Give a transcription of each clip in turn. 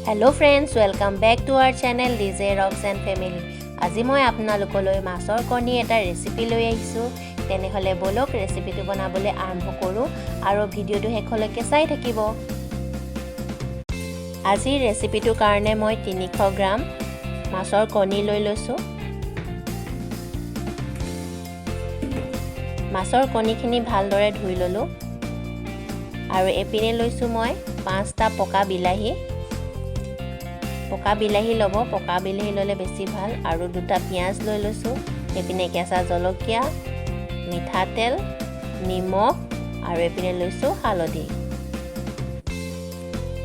Hello friends, welcome back to our channel DJ Rocks and Family. আজি মই আপোনালোকলৈ মাছৰ কণী এটা ৰেচিপি লৈ আহিছোঁ। তেনেহ'লে ব'লক, ৰেচিপিটো বনাবলৈ আৰম্ভ কৰোঁ আৰু ভিডিঅ'টো শেষলৈকে চাই থাকিব। আজিৰ ৰেচিপিটোৰ কাৰণে মই 300 গ্ৰাম মাছৰ কণী লৈ লৈছোঁ। মাছৰ কণীখিনি ভালদৰে ধুই ল'লোঁ আৰু এইপিনে লৈছোঁ মই পাঁচটা পকা বিলাহী। পকা বিলাহী ল'ব, পকা বিলাহী ল'লে বেছি ভাল। আৰু দুটা পিঁয়াজ লৈ লৈছোঁ। এইপিনে কেঁচা জলকীয়া, মিঠাতেল, নিমখ আৰু এইপিনে লৈছোঁ হালধি।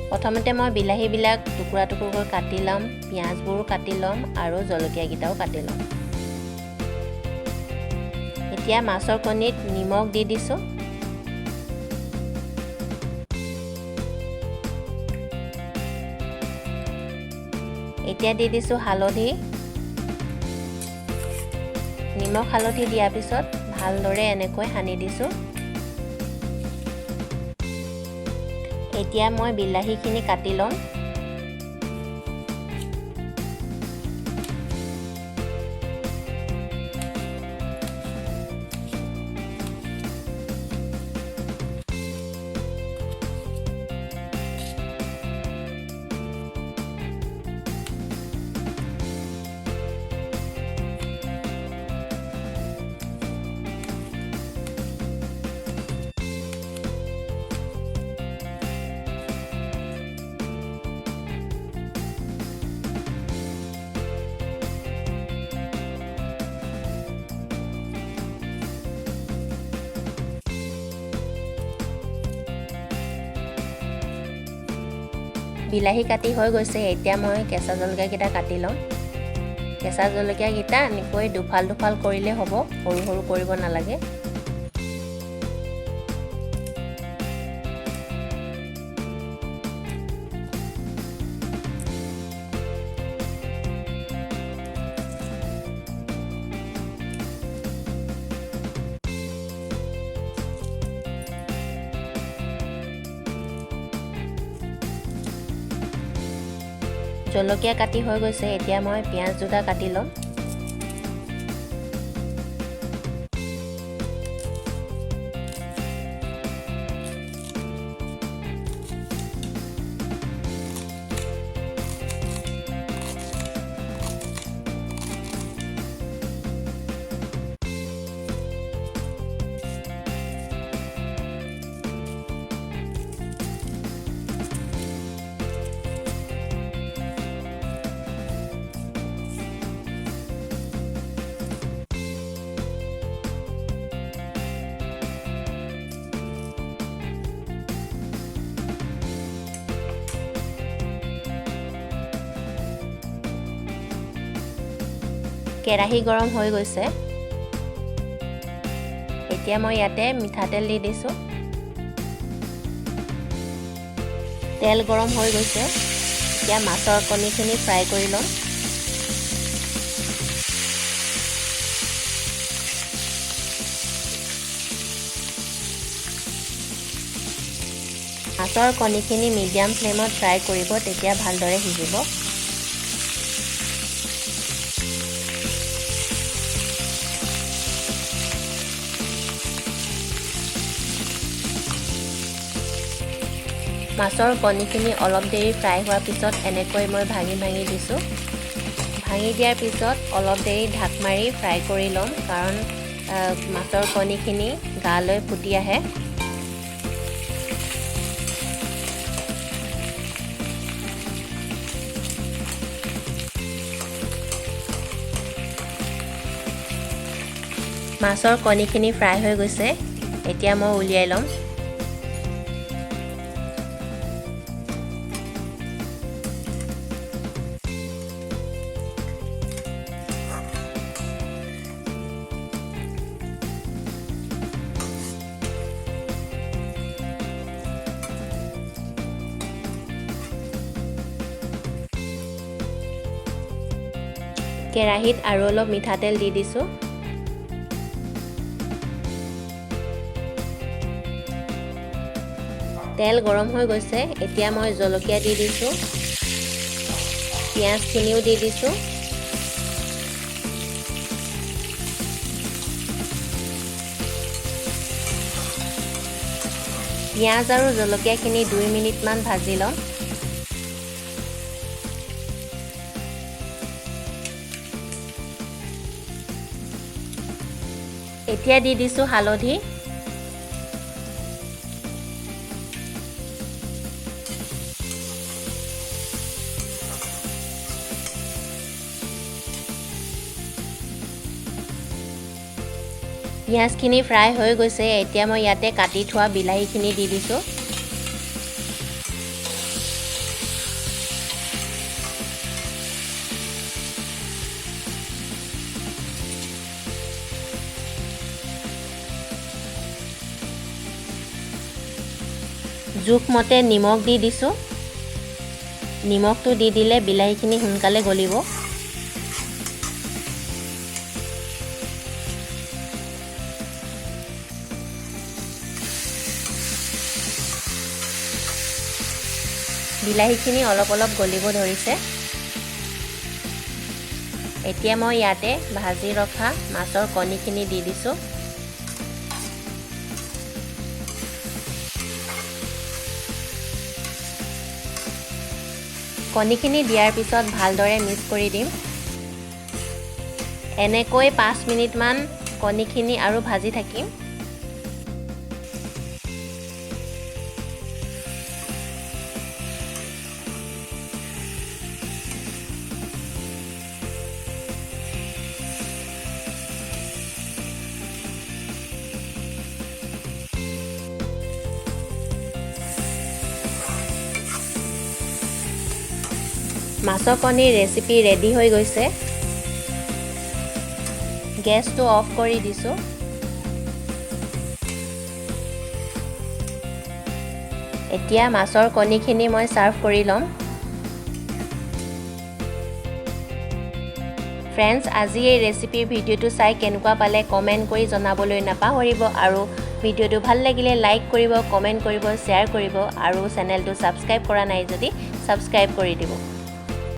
প্ৰথমতে মই বিলাহীবিলাক টুকুৰা টুকুৰকৈ কাটি ল'ম, পিঁয়াজবোৰো কাটি ল'ম আৰু জলকীয়াকেইটাও কাটি ল'ম। এতিয়া মাছৰ কণীত নিমখ দি দিছোঁ। এতিয়া দি দিছোঁ হালধি। নিমখ হালধি দিয়াৰ পিছত ভালদৰে এনেকৈ সানি দিছোঁ। এতিয়া মই বিলাহীখিনি কাটি ল'ম। বিলাহী কাটি হৈ গৈছে। এতিয়া মই কেঁচা জলকীয়াকেইটা কাটি ল'ম। কেঁচা জলকীয়াকেইটা এনেকৈ দুফাল দুফাল কৰিলে হ'ব, সৰু সৰু কৰিব নালাগে। জলকীয়া কাটি হৈ গৈছে। এতিয়া মই পিঁয়াজ দুটা কাটি ল'ম। কেৰাহী গৰম হৈ গৈছে। এতিয়া মই ইয়াতে মিঠাতেল দি দিছোঁ। তেল গৰম হৈ গৈছে। এতিয়া মাছৰ কণীখিনি ফ্ৰাই কৰি ল'ম। মাছৰ কণীখিনি মিডিয়াম ফ্লেমত ফ্ৰাই কৰিব, তেতিয়া ভালদৰে সিজিব। মাছৰ কণীখিনি অলপ দেৰি ফ্ৰাই হোৱাৰ পিছত এনেকৈ মই ভাঙি ভাঙি দিছোঁ। ভাঙি দিয়াৰ পিছত অলপ দেৰি ঢাক মাৰি ফ্ৰাই কৰি ল'ম, কাৰণ মাছৰ কণীখিনি গালৈ ফুটি আহে। মাছৰ কণীখিনি ফ্ৰাই হৈ গৈছে। এতিয়া মই উলিয়াই ল'ম। কেৰাহীত আৰু অলপ মিঠাতেল দি দিছোঁ। তেল গৰম হৈ গৈছে। এতিয়া মই জলকীয়া দি দিছোঁ। পিঁয়াজখিনিও দি দিছোঁ। পিঁয়াজ আৰু জলকীয়াখিনি 2 মিনিটমান ভাজি ল'ম। এতিয়া দি দিছোঁ হালধি। পিঁয়াজখিনি ফ্ৰাই হৈ গৈছে। এতিয়া মই ইয়াতে কাটি থোৱা বিলাহীখিনি দি দিছোঁ। জোখমতে নিমখ দি দিছোঁ। নিমখটো দি দিলে বিলাহীখিনি সোনকালে গলিব। বিলাহীখিনি অলপ অলপ গলিব ধৰিছে। এতিয়া মই ইয়াতে ভাজি ৰখা মাছৰ কণীখিনি দি দিছোঁ। কণীখিনি দিয়াৰ পিছত ভালদৰে মিক্স কৰি দিম। এনেকৈ 5 মিনিটমান কণীখিনি আৰু ভাজি থাকিম। মাছৰ কণীৰ ৰেচিপি ৰেডি হৈ গৈছে। গেছটো অফ কৰি দিছোঁ। এতিয়া মাছৰ কণীখিনি মই ছাৰ্ভ কৰি ল'ম। ফ্ৰেণ্ডছ, আজি এই ৰেচিপিৰ ভিডিঅ'টো চাই কেনেকুৱা পালে কমেণ্ট কৰি জনাবলৈ নাপাহৰিব আৰু ভিডিঅ'টো ভাল লাগিলে লাইক কৰিব, কমেণ্ট কৰিব, শ্বেয়াৰ কৰিব আৰু চেনেলটো ছাবস্ক্ৰাইব কৰা নাই যদি ছাবস্ক্ৰাইব কৰি দিব।